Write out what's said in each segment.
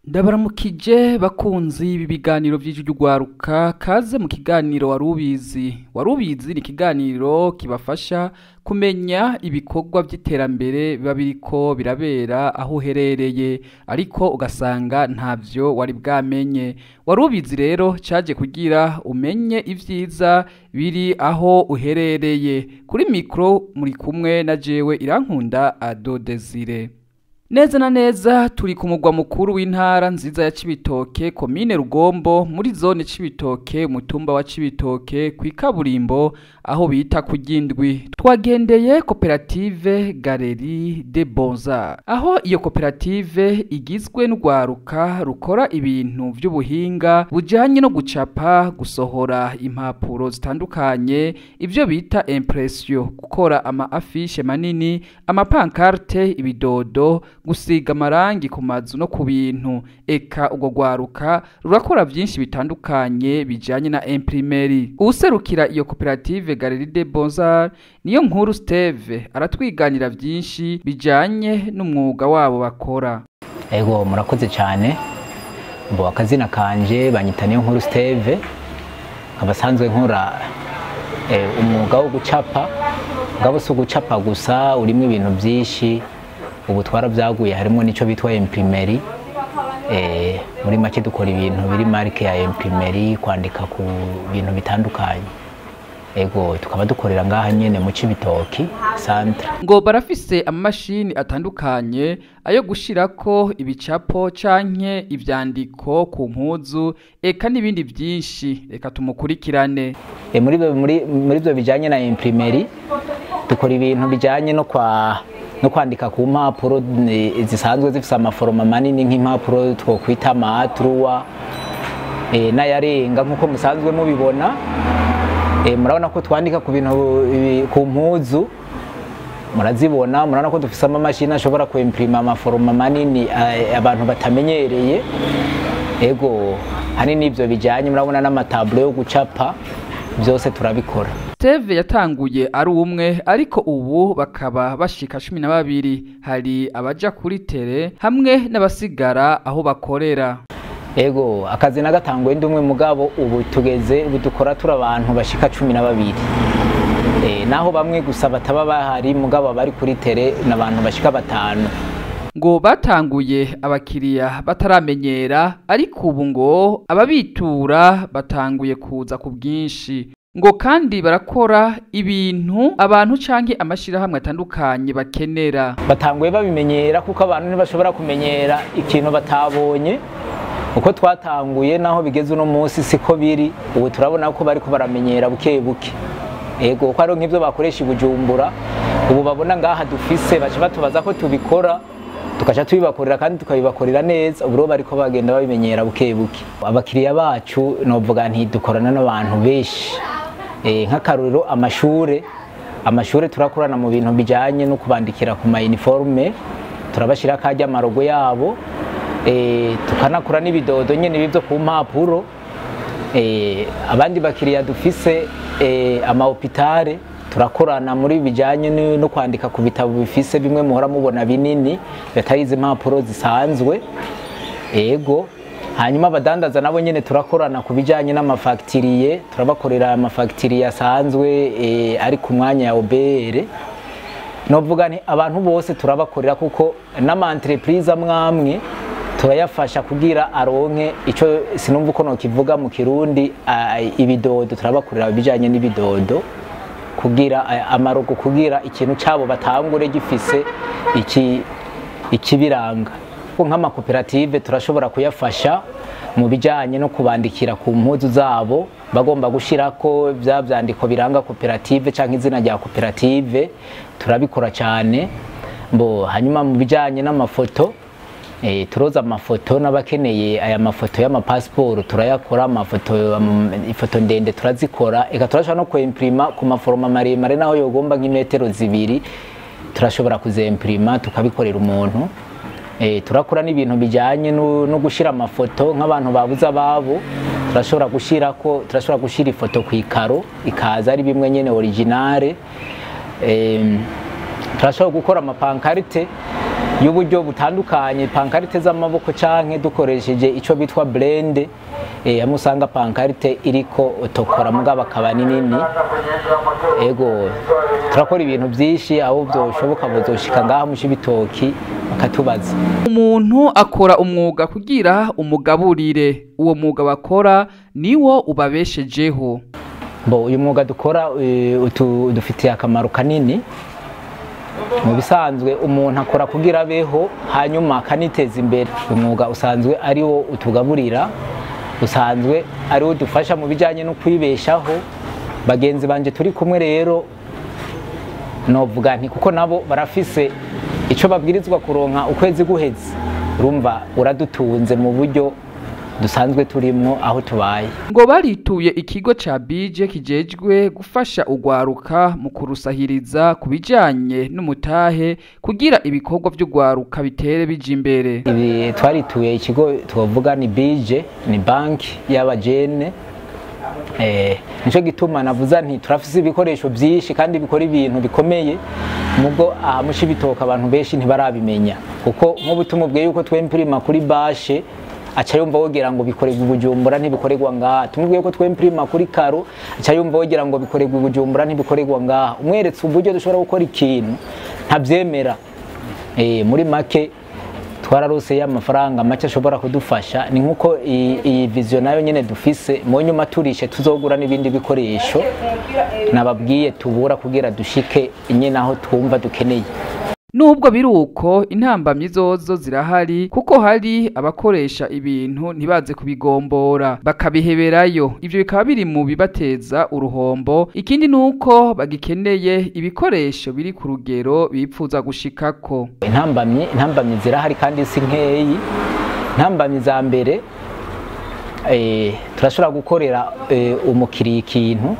Ndabaramukije bakunzi b'ibiganiro vy'ijwi ry'ugwaruka, kaze mu kiganiro Warubizi. Warubizi ni ikiganiro kibafasha kumenya ibikorwa vy'iterambere biba biriko birabera aho uherereye, ariko ugasanga ntavyo wari bwamenye. Warubizi rero caje kugira umenye ivyiza biri aho uherereye. Kuri mikro muri kumwe na jewe Irankunda Ado Desire. Neza na neza turi ku mugwa mukuru w'intara nziza ya Cibitoke, komine Rugombo, muri zone Cibitoke, umutumba wa Cibitoke, kw'ikaburimbo aho bita ku Ryindwi. Twagendeye koperative Galerie de Bonza, aho iyo koperative igizwe n'urwaruka rukora ibintu vy'ubuhinga bujanye no gucapa, gusohora impapuro zitandukanye, ivyo bita impression, gukora ama affiche manini, amapancarte, ibidodo, gusiga amarangi ku mazu no ku bintu. Eka ubwo rwaruka rurakora vyinshi bitandukanye bijanye na imprimerie. Uwuserukira iyo koperative Galerie de Bonzar, niyo nkuru Steve, aratwiganira vyinshi bijanye n'umwuga wabo bakora. Ego, murakoze cyane. Mbo akazina kanje banyita niyo nkuru Steve, nkaba sanzwe nkora umwuga wo gucapa. Ngabo si ugucapa gusa, urimo ibintu byinshi. Ubu twarabyaguye, harimo n'icyo bitwa imprimerie. Muri make dukora ibintu biri marque ya imprimerie, kwandika ku bintu bitandukanye. Ego, tukaba dukorera ngaha nyene mu Cibitoki centre. Ngo barafise amamashini atandukanye ayo gushirako ibicapo canke ivyandiko ku mpuzu, eka n'ibindi vyinshi. Reka tumukurikirane. Muri byo bijanye na imprimerie, dukora ibintu bijanye no kwandika ku mpapuro zisanzwe zifise amaforoma manini, nk'impapuro twokwita ama A3 n'ayarenga, nk'uko musanzwe mubibona. Murabona ko twandika ku bintu ku mpuzu, murazibona. Murabona ko dufise amamashini ashobora kuimprima amaforoma manini abantu batamenyereye. Ego, hanini ivyo bijanye, murabona n'amatableau yo gucapa, byose turabikora. Steve yatanguye ari umwe, ariko ubu bakaba bashika 12. Hari abaja kuri tere hamwe n'abasigara aho bakorera. Ego, akazi nagatanguye ndi umwe, mugabo ubu tugeze ubu dukora turi abantu bashika 12. Naho bamwe gusa bataba bahari, mugabo bari kuri tere n'abantu bashika 5. Ngo batanguye abakiriya bataramenyera, ariko ubu ngo ababitura batanguye kuza ku bwinshi. Ngo kandi barakora ibintu abantu canke amashirahamwe atandukanye bakenera. Batanguye babimenyera, kuko abantu ntibashobora kumenyera ikintu batabonye. Uko twatanguye naho bigeze uno munsi siko biri. Ubu turabona ko bariko baramenyera buke buke. Ego, ko ari nk'ivyo bakoresha i Bujumbura, ubu babona ngaha dufise, baca batubaza ko tubikora, tukaca tubibakorera kandi tukabibakorera neza. Ubu rero bariko bagenda babimenyera buke buke. Abakiriya bacu novuga nti dukorana n'abantu benshi. Nk'akarorero amashure turakorana mu bintu bijanye no kubandikira ku ma uniforme, turabashira kajya amarogo yabo, tukanakora n'ibidodo nyene bivyo ku mpapuro. Abandi bakiriya dufise, ama hôpital turakorana muri bijanye no kwandika ku bitabo bifise bimwe muhora mubona binini, bitari izi mpapuro zisanzwe. Ego, hanyuma abadandaza nabo nyene turakorana ku bijanye n'amafagitiriye, turabakorera amafagitiriye asanzwe ari ku mwanya ya OBR. Novuga nti abantu bose turabakorera, kuko n'ama entreprise amwamwe turayafasha kugira aronke ico, sinumva uko nokivuga mu Kirundi, ibidodo. Turabakorera ibijanye n'ibidodo kugira amarogo, kugira ikintu cabo batangure gifise iki ikibiranga. Nk'amakoperative turashobora kuyafasha mu bijanye no kubandikira ku mpuzu zabo, bagomba gushirako vya vyandiko biranga koperative canke izina rya koperative, turabikora cyane. Mbo hanyuma mu bijanye n'amafoto, turoza amafoto n'abakeneye aya mafoto y'amapasiporo turayakora, amafoto, ifoto ndende turazikora. Eka turashobora no kuimprima ku maforoma maremare, naho yogomba nk'imetero 2 turashobora kuzemprima tukabikorera umuntu. Turakora n'ibintu bijanye no gushira amafoto nk'abantu babuze ababo, turashobora gushirako, turashobora gushira ifoto ku ikaro ikaza ari bimwe nyene originale. Turashobora gukora amapankarite. y'uburyo butandukanye, pankarite z'amaboko canke dukoresheje ico bitwa blende, hamwe usanga pankarite iriko otokora mugabo akaba ni nini. Ego, turakora ibintu byinshi, aho byoshoboka bozoshika ngaha mu Cibitoki bakatubaza. Umuntu akora umwuga kugira umugaburire, uwo mwuga bakora niwo ubabeshejeho. Bo uyu mwuga dukora udufitiye akamaro kanini. Mu bisanzwe umuntu akora kugira abeho, hanyuma akaniteza imbere. Umwuga usanzwe ari wo utugaburira, usanzwe ari wo udufasha mu bijyanye no kwibeshaho. Bagenzi banje turi kumwe rero novuga nti kuko nabo barafise ico babwirizwa kuronka ukwezi guheze, urumva uradutunze mu buryo dusanzwe turimwo aho tubaye. Ngo barituye ikigo ca bije kijejwe gufasha ugwaruka mu kurusahiriza ku bijanye n'umutahe kugira ibikorwa vy'ugwaruka bitere bija imbere. Ibi twarituye ikigo twovuga ni bije, ni banki y'abajene. Nico gituma navuza nti turafise ibikoresho byinshi kandi bikora ibintu bikomeye, mubwo aha mu Cibitoke abantu benshi ntibarabimenya, kuko nk'ubu tumubwiye yuko twemprima kuri bashe aca yumva wogira ngo bikorerwa i Bujumbura ntibikorerwa ngaha. Tumubwiye ko twemprima kuri karo aca yumva wogira ngo bikorerwa i Bujumbura ntibikorerwa ngaha. Umweretse uburyo dushobora gukora ikintu ntabyemera. Muri make twararose y'amafaranga make ashobora kudufasha. Ni nkuko iyi vision nayo nyene dufise, mu nyuma turishe tuzogura n'ibindi bikoresho nababwiye tubura kugira dushike nyene aho twumva dukeneye. Nubwo biruko intambamyi zozo zirahari, kuko hari abakoresha ibintu ntibaze kubigombora bakabiheberayo, ivyo bikaba biri mu bibateza uruhombo. Ikindi nuko bagikeneye ibikoresho biri ku rugero bipfuza gushikako. Intambamyi zirahari kandi si nkeyi. Intambamyi za mbere, turashobora gukorera umukiriya ikintu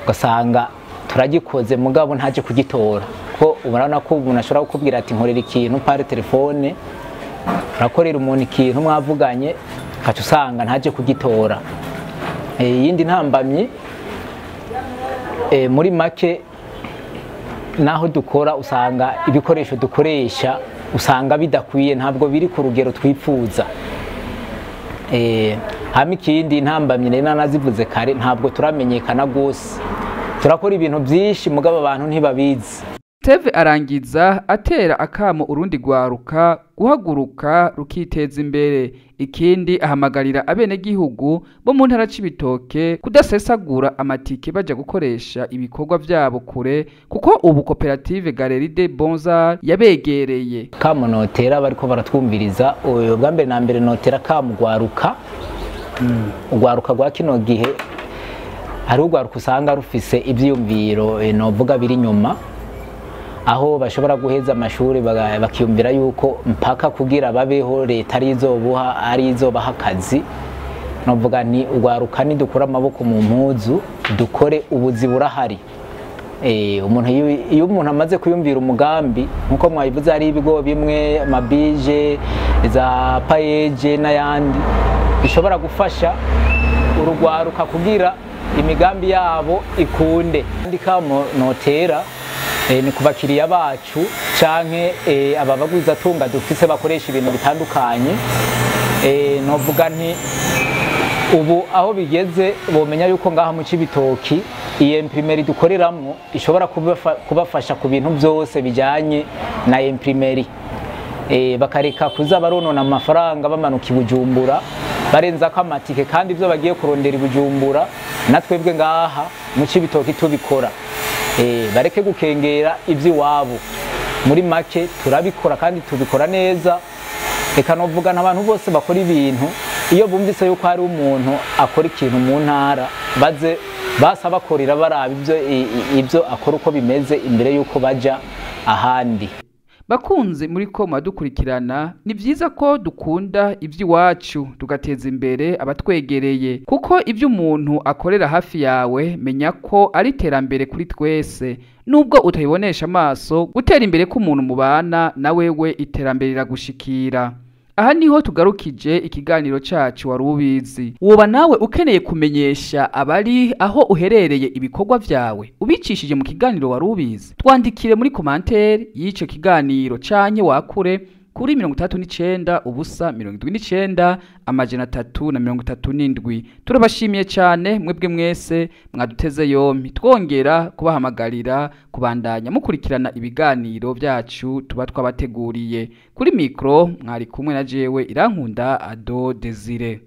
ugasanga turagikoze mugabo ntaje kugitora. Ko urabona ko umuntu ashobora kukubwira ati nkorera ikintu pari telefone, urakorera umuntu ikintu mwavuganye ukaca usanga ntaje kugitora. Iyindi ntambamyi, muri make naho dukora usanga ibikoresho dukoresha usanga bidakwiye, ntabwo biri ku rugero twipfuza. Hama ikindi ntambamyi nari nanazivuze kare, ntabwo turamenyekana gose, turakora ibintu byinshi mugabo abantu ntibabizi. Steve arangiza atera akamo urundi gwaruka guhaguruka rukiteza imbere. Ikindi ahamagarira abenegihugu bo mu ntara Cibitoke kudasesagura amatike baja gukoresha ibikorwa vyabo kure, kuko ubu koperative Galerie des Bons Arts yabegereye. Kamo notera bariko baratwumviriza, uyu bwa mbere na mbere notera kamo gwaruka. Ugwaruka gwa kino gihe hari ugwaruka usanga rufise ivyiyumviro novuga biri nyuma, aho bashobora guheza amashuri bakiyumvira yuko mpaka kugira babeho leta arizobuha arizobaha akazi. Novuga ni ugwaruka ni dukura amaboko mu mpuzu dukore, ubuzi burahari. Umuntu iyo umuntu amaze kuyumvira umugambi nkuko mwabivuze, hari ibigo bimwe amabije za payeje n'ayandi bishobora gufasha urugwaruka kugira imigambi yabo ikunde. Ndikamo notera ni kubakiriya bacu canke ababaguza tunga dufise bakoresha ibintu bitandukanye. Novuga nti ubu aho bigeze bomenya yuko ngaha mu Cibitoki iyi imprimerie dukoreramwo ishobora kubafasha ku bintu byose bijanye na imprimerie. Bakareka kuza baronona amafaranga bamanuka i Bujumbura barenza ko amatike, kandi ibyo bagiye kurondera i Bujumbura natwebwe ngaha mu Cibitoki tubikora. Bareke gukengera iby'iwabo. Muri make turabikora kandi tubikora neza. Reka novuga n'abantu bose bakora ibintu, iyo bumvise yuko hari umuntu akora ikintu mu ntara baze basa bakorera baraba ibyo akora uko bimeze imbere yuko baja ahandi. Bakunze muri ko mwadukurikirana, ni vyiza ko dukunda ivy'iwacu tugateza imbere abatwegereye, kuko ivyo umuntu akorera hafi yawe menya ko ari iterambere kuri twese. Nubwo utabibonesha amaso, gutera imbere k'umuntu mubana na wewe iterambere riragushikira. Aha niho tugarukije ikiganiro cacu Wari Ubizi. Woba nawe ukeneye kumenyesha abari aho uherereye ibikorwa vyawe ubicishije mu kiganiro Wari Ubizi, twandikire muri commentaire y'ico kiganiro canke wakure kuri 69 0 79 337. Turabashimiye cyane mwebwe mwese mwaduteze yompi, twongera kubahamagarira kubandanya mukurikirana ibiganiro byacu tuba twabateguriye. Kuri mikro mwari kumwe na jewe Irankunda Ado Desire.